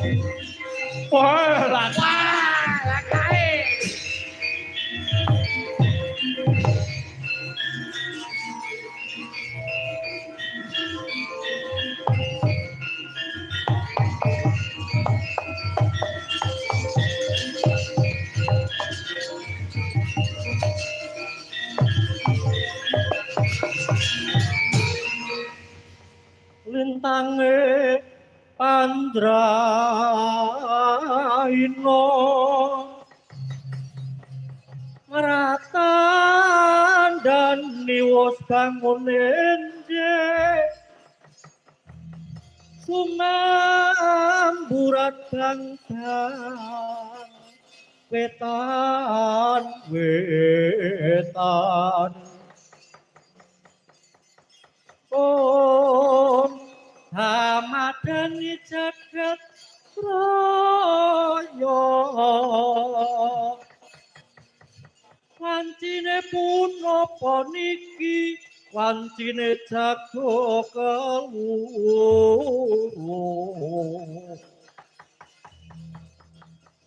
Wah, lah Wah, lah kae. Lintange Pandraina ratan dan niwos bangun enje sumamburat bangkang wetan wetan. Om Hamadani jagat raya wancine punapa niki wancine jago kelu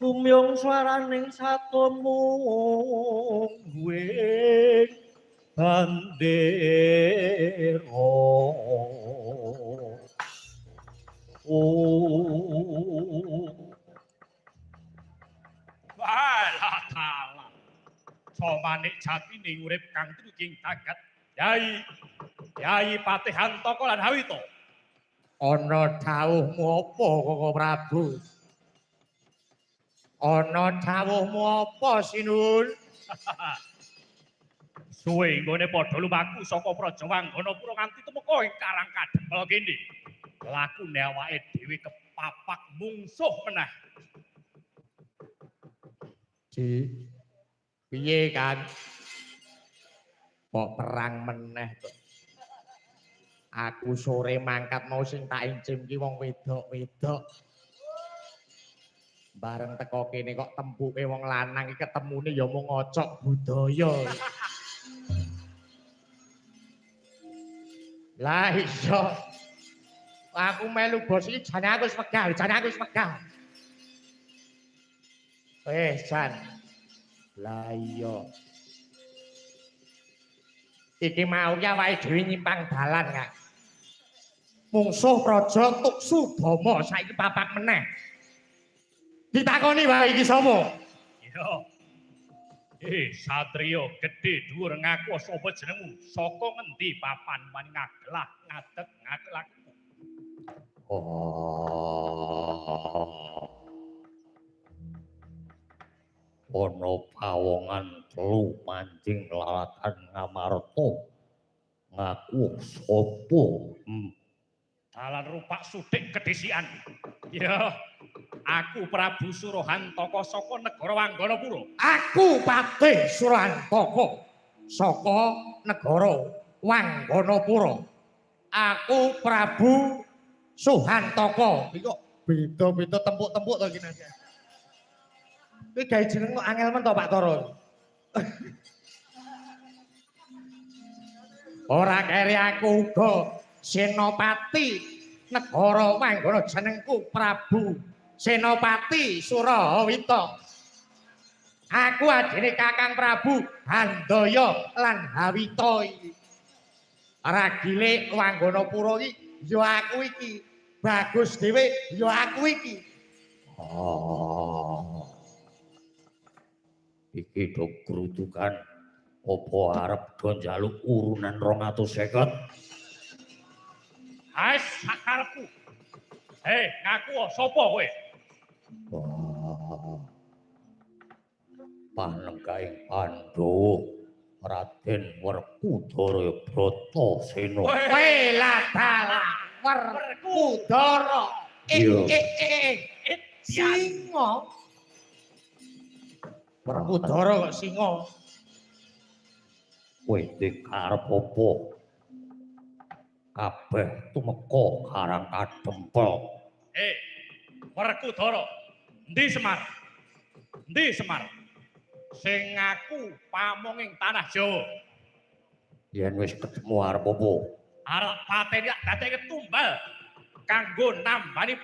gumyung swaraning satumungguing bandera. Oh. Walah dalah. Somanik jatine urip kang truking dagat. Yai, Yai Patih Hantaka lan Hawita. Ana dhawuhmu apa, Koko Prabu? Ana dhawuhmu apa, Sinuwun? Suwe nggone padha lumaku saka Praja Wangganapura nganti tumeka ing Karang Kadempel kene. Lakune awake dhewe kepapak mungsuh meneh. Di piye kan? Kok perang meneh to? Aku sore mangkat mau sing tak incim ki wong wedok-wedok. Bareng teko kene kok tempuke wong lanang iki ketemune ya mung ngocok budaya. Lah iya. Aku melu bos iki jane aku wis wegah, jane aku wis wegah. Wis jan. Lah iya. Iki mau ki awake dhewe nyimpang dalan, Kak. Mungsuh Praja Tuksudama saiki papak meneh. Ditakoni wae iki sapa? Iya. Satriya gedhe dhuwur ngaku sapa jenengmu? Saka ngendi papan wani ngagelah ngadeg ngagelak? Oh. Ana pawongan telu mancing laladan Ngamarta ngaku sapa? Dalan rupak sudik kedhisikan. Ya, aku Prabu Surahantaka saka negara Wangganapura. Aku Patih Surahantaka saka negara Wangganapura. Aku Prabu Suhantaka. Iki kok beda-beda tempuk-tempuk to iki Mas. Iki gawe jeneng kok angel men to Pak Toro. Ora keri aku uga Senopati negara Wanggana jenengku Prabu Senopati Surahawita. Aku adine Kakang Prabu Handaya lan Hawita iki. Ragile Wangganapura iki ya aku iki. Bagus dhewe ya aku iki. Oh. Iki do grudukan apa arep do njaluk urunan 250? Haes sakarepku. Hei, ngaku sapa kowe? Oh. Panengkaing Pandhawa Raden Werkudara Bratasena. Welah dalah Werkudara. Singa. Werkudara kok singa. Kowe dikarep apa? Kabeh tumeka Karang Kadempel. Werkudara, endi Semar? Endi Semar? Sing ngaku pamong ing tanah Jawa. Yen wis ketemu arep apa? Arep pateni tak dadeke tumbal kanggo nambani